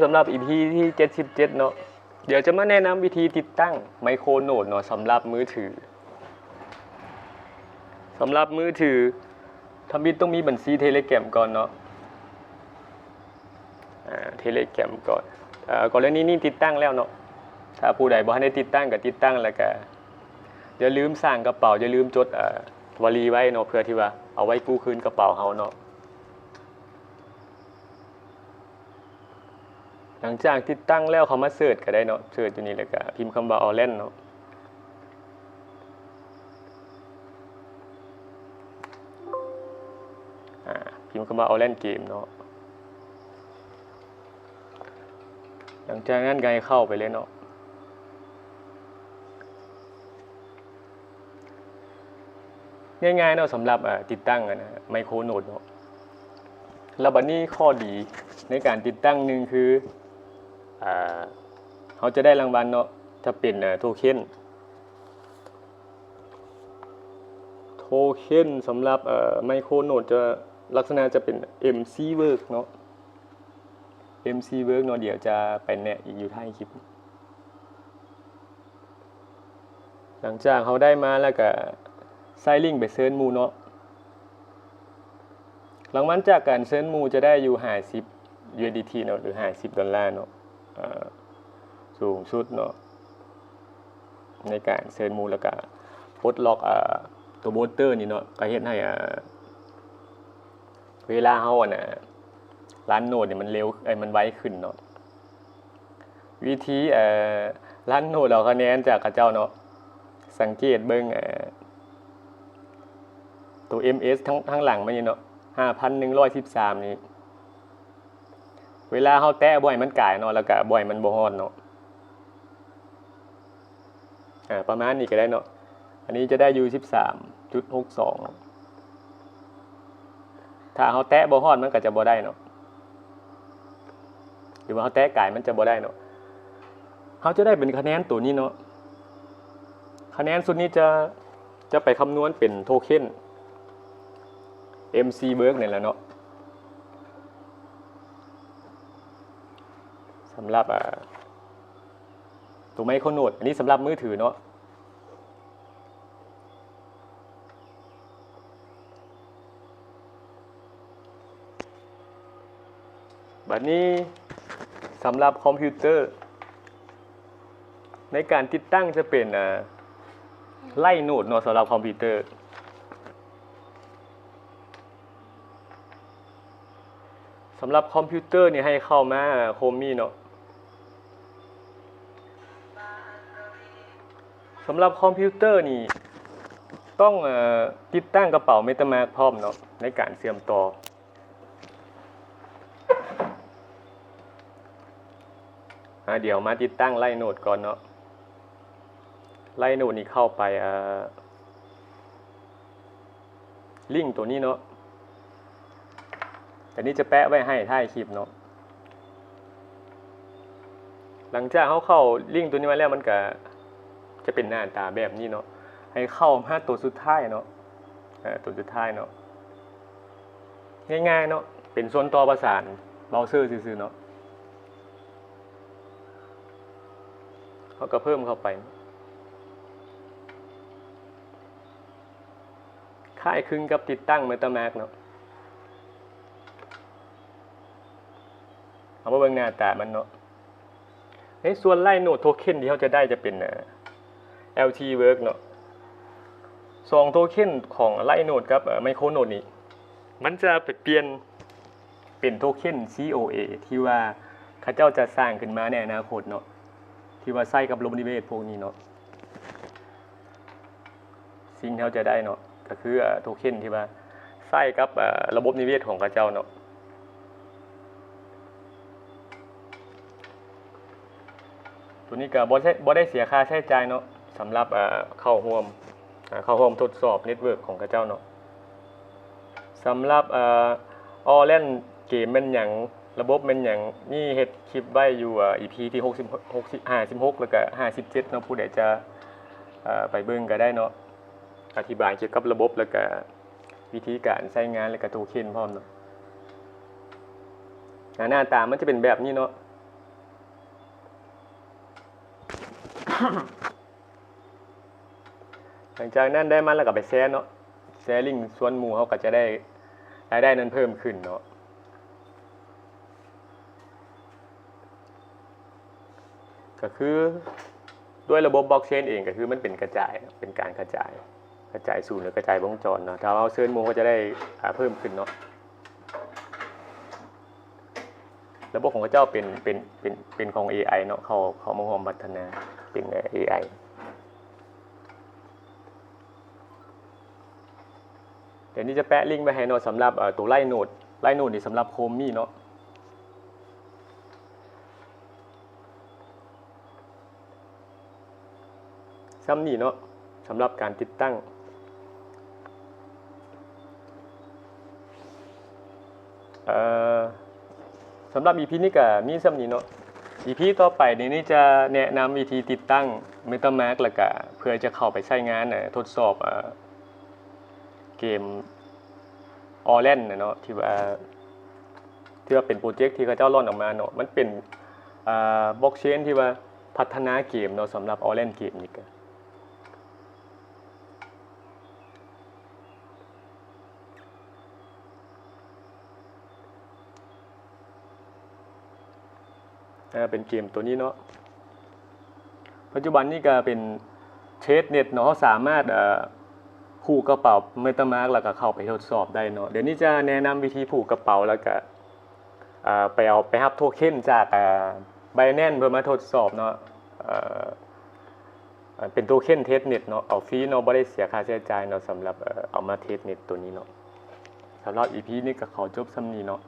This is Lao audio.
ສຳລັບອີພີທີເຈັດສິບເຈັດເນາະ ດຽວຈະມາແນະນຳວິທີຕິດຕັ້ງໄມໂຄຣໂນດເນາະ ສຳລັບມືຖື. ສຳລັບມືຖື ທຳອິດຕ້ອງມີບັນຊີເທເລແກຣມກ່ອນເນາະ ອາ ເທເລແກຣມກ່ອນ. ເອີ ກໍລະນີນີ້ຕິດຕັ້ງແລ້ວເນາະ ຖ້າຜູ້ໃດບໍ່ທັນໄດ້ຕິດຕັ້ງກໍຕິດຕັ້ງ ແລ້ວກໍຢ່າລືມສ້າງກະເປົາ ຢ່າລືມຈົດ ເອີ ວາລີໄວ້ເນາະ ເພື່ອທີ່ວ່າເອົາໄວ້ກູ້ຄືນກະເປົາເຮົາເນາະ. ຫຼັງຈາກຕິດຕັ້ງແລ້ວ ເຂົ້າມາເສີດກໍໄດ້ເນາະ ເສີດຢູ່ນີ້ ແລ້ວກໍພິມຄຳວ່າ Orland ເນາະ ອາ ພິມຄຳວ່າ Orland Game ເນາະ. ຫຼັງຈາກນັ້ນກໍໃຫ້ເຂົ້າໄປເລີຍເນາະ. ງ່າຍໆເນາະ ສຳລັບ ເອີ ຕິດຕັ້ງ ອັນນະ ໄມໂຄຣໂນດເນາະ. ແລ້ວບັດນີ້ຂໍ້ດີໃນການຕິດຕັ້ງໜຶ່ງຄື ເອີ ເຮົາຈະໄດ້ລາງວັນເນາະ ຈະເປັນ ເອີ ໂທເຄັນ ໂທເຄັນສຳລັບ ເອີ ໄມໂຄຣໂນດ ຈະ ລັກສະນະຈະເປັນ ເອັມຊີ Work ເນາະ ເອັມຊີ Work ເນາະ ດຽວຈະໄປແນະອີກຢູ່ທ້າຍຄລິບ. ຫຼັງຈາກເຮົາໄດ້ມາແລ້ວກະໃສ່ລິ້ງໄປເຊີນໝູ່ເນາະ. ລາງວັນຈາກການເຊີນໝູ່ຈະໄດ້ຢູ່ຫ້າສິບ USDT ເນາະ ຫຼື ຫ້າສິບໂດລາເນາະ ເອີ ສູງສຸດເນາະ ໃນການເຊີນໝູ່ ແລ້ວກະປົດລັອກ ເອີ ຕົວໂບຣກເກີນີ້ເນາະ ກະເຮັດໃຫ້ ເອີ ເວລາເຮົາ ອັນນະ ຣັນໂນດນີ້ມັນເລັວ ເອີຍ ມັນໄວຂຶ້ນເນາະ. ວິທີ ເອີ ຣັນໂນດເອົາຄະແນນຈາກເຂົາເຈົ້າເນາະ ສັງເກດເບິ່ງ ເອີ ຕົວ ເອັມເອັສ ທາງ ທາງຫຼັງມັນນີ້ເນາະ ຫ້າພັນໜຶ່ງຮ້ອຍສິບສາມນີ້ ເວລາເຮົາແຕະບໍ່ໃຫ້ມັນກາຍເນາະ ແລ້ວກະບໍ່ໃຫ້ມັນບໍ່ຮອດເນາະ. ອາ ປະມານນີ້ກໍໄດ້ເນາະ ອັນນີ້ຈະໄດ້ຢູ່ສິບສາມຈຸດຫົກສອງ ຖ້າເຮົາແຕະບໍ່ຮອດມັນກໍຈະບໍ່ໄດ້ເນາະ ຫຼືວ່າເຮົາແຕະກາຍມັນຈະບໍ່ໄດ້ເນາະ. ເຮົາຈະໄດ້ເປັນຄະແນນໂຕນີ້ເນາະ ຄະແນນຊຸດນີ້ຈະ ຈະໄປຄຳນວນເປັນໂທເຄັນ ເອັມຊີ Work ນີ້ແຫຼະເນາະ ສຳລັບ ອາ ຕົວໄມໂຄຣໂນດ ອັນນີ້ສຳລັບມືຖືເນາະ. ບັດນີ້ສຳລັບຄອມພິວເຕີ ໃນການຕິດຕັ້ງຈະເປັນ ອາ ໄລໂນດເນາະ ສຳລັບຄອມພິວເຕີ. ສຳລັບຄອມພິວເຕີນີ້ໃຫ້ເຂົ້າມາໂຄມມີເນາະ. ສຳລັບຄອມພິວເຕີນີ້ຕ້ອງ ເອີ ຕິດຕັ້ງກະເປົາ MetaMask ພ້ອມເນາະ ໃນການເຊື່ອມຕໍ່. ອາ ດຽວມາຕິດຕັ້ງໄລໂນດກ່ອນເນາະ. ໄລໂນດນີ້ເຂົ້າໄປ ເອີ ລິ້ງໂຕນີ້ເນາະ ອັນນີ້ຈະແປະໄວ້ໃຫ້ທ້າຍຄລິບເນາະ. ຫຼັງຈາກເຮົາເຂົ້າລິ້ງໂຕນີ້ມາແລ້ວ ມັນກະຈະເປັນໜ້າຕາແບບນີ້ເນາະ. ໃຫ້ເຂົ້າມາໂຕສຸດທ້າຍເນາະ ເອີ ໂຕສຸດທ້າຍເນາະ. ງ່າຍໆເນາະ ເປັນສ່ວນຕໍ່ປະສານເບຣາເຊີຊື່ໆເນາະ. ເຮົາກໍເພີ່ມເຂົ້າໄປ ຄ້າຍຄຶງກັບຕິດຕັ້ງ MetaMask ເນາະ. ເຮົາມາເບິ່ງໜ້າຕາມັນເນາະ. ໃນສ່ວນໄລໂນດໂທເຄັນທີ່ເຮົາຈະໄດ້ຈະເປັນ ເອີ ແອລທີ Work ເນາະ. ສອງໂທເຄັນຂອງໄລໂນດກັບ ເອີ ໄມໂຄຣໂນດນີ້ ມັນຈະໄປປ່ຽນເປັນໂທເຄັນ ຊີໂອເອ ທີ່ວ່າເຂົາເຈົ້າຈະສ້າງຂຶ້ນມາໃນອະນາຄົດເນາະ ທີ່ວ່າໃຊ້ກັບລະບົບນິເວດພວກນີ້ເນາະ. ສິ່ງທີ່ເຮົາຈະໄດ້ເນາະ ກໍຄື ເອີ ໂທເຄັນທີ່ວ່າໃຊ້ກັບ ເອີ ລະບົບນິເວດຂອງເຂົາເຈົ້າເນາະ. ໂຕນີ້ກໍບໍ່ໃຊ້ ບໍ່ໄດ້ເສຍຄ່າໃຊ້ຈ່າຍເນາະ ສຳລັບ ເອີ ເຂົ້າຮ່ວມ ເຂົ້າຮ່ວມທົດສອບເນັດເວີກຂອງເຂົາເຈົ້າເນາະ. ສຳລັບ ເອີ Orland Game ແມ່ນຫຍັງ ລະບົບແມ່ນຫຍັງ ນີ້ເຮັດຄລິບໄວ້ຢູ່ ເອີ ອີພີທີຫົກສິບ ຫົກສິບ ຫ້າສິບຫົກ ແລ້ວກະຫ້າສິບເຈັດເນາະ. ຜູ້ໃດຈະ ເອີ ໄປເບິ່ງກໍໄດ້ເນາະ ອະທິບາຍກ່ຽວກັບລະບົບ ແລ້ວກະວິທີການໃຊ້ງານ ແລ້ວກະໂທເຄັນພ້ອມເນາະ. ໜ້າ ໜ້າຕາມັນຈະເປັນແບບນີ້ເນາະ. ຫຼັງຈາກນັ້ນໄດ້ມາແລ້ວກໍໄປແຊເນາະ ແຊລິ້ງຊວນໝູ່ ເຮົາກໍຈະໄດ້ລາຍໄດ້ນັ້ນເພີ່ມຂຶ້ນເນາະ ກໍຄືດ້ວຍລະບົບບລັອກເຊນເອງ ກໍຄືມັນເປັນກະຈາຍເນາະ ເປັນການກະຈາຍ ກະຈາຍສູນ ຫຼື ກະຈາຍວົງຈອນເນາະ ຖ້າເຮົາເຊີນໝູ່ ເຮົາຈະໄດ້ ອ່າ ເພີ່ມຂຶ້ນເນາະ. ລະບົບຂອງເຂົາເຈົ້າເປັນ ເປັນ ເປັນ ເປັນຂອງເອໄອເນາະ ເຂົາ ເຂົາມາຮ່ວມພັດທະນາເປັນເອໄອ. ດຽວນີ້ຈະແປະລິ້ງໄວ້ໃຫ້ເນາະ ສຳລັບ ເອີ ໂຕໄລໂນດ ໄລໂນດນີ້ສຳລັບໂຄມມີເນາະ. ສ່ຳນີ້ເນາະ ສຳລັບການຕິດຕັ້ງ ເອີ ສຳລັບອີພີນີ້ກໍມີສ່ຳນີ້ເນາະ ອີພີຕໍ່ໄປນີ້ຈະແນະນຳວິທີຕິດຕັ້ງ MetaMask ແລ້ວກໍເພື່ອຈະເຂົ້າໄປໃຊ້ງານ ເອີ ທົດສອບ ເອີ ເກມ Orland ນະເນາະ ທີ່ວ່າ ທີ່ວ່າເປັນໂປຣເຈັກທີ່ເຂົາເຈົ້າລອນອອກມາເນາະ ມັນເປັນ ອ່າ ບລັອກເຊນທີ່ວ່າພັດທະນາເກມເນາະ ສຳລັບ Orland ເກມນີ້ກໍ ອ່າ ເປັນເກມໂຕນີ້ເນາະ ປັດຈຸບັນນີ້ກໍເປັນເທຣດເນັດເນາະ ເຮົາສາມາດ ເອີ ຜູກກະເປົາ MetaMask ແລ້ວກໍເຂົ້າໄປທົດສອບໄດ້ເນາະ. ດຽວນີ້ຈະແນະນຳວິທີຜູກກະເປົາ ແລ້ວກໍ ເອີ ໄປເອົາ ໄປຮັບໂທເຄັນຈາກ ເອີ Binance ເພື່ອມາທົດສອບເນາະ ເອີ ເປັນໂທເຄັນເທຣດເນັດເນາະ ເອົາຟຣີເນາະ ບໍ່ໄດ້ເສຍຄ່າໃຊ້ຈ່າຍເນາະ ສຳລັບ ເອີ ເອົາມາເທຣດເນັດໂຕນີ້ເນາະ. ສຳລັບອີພີນີ້ກໍຂໍຈົບສ່ຳນີ້ເນາະ.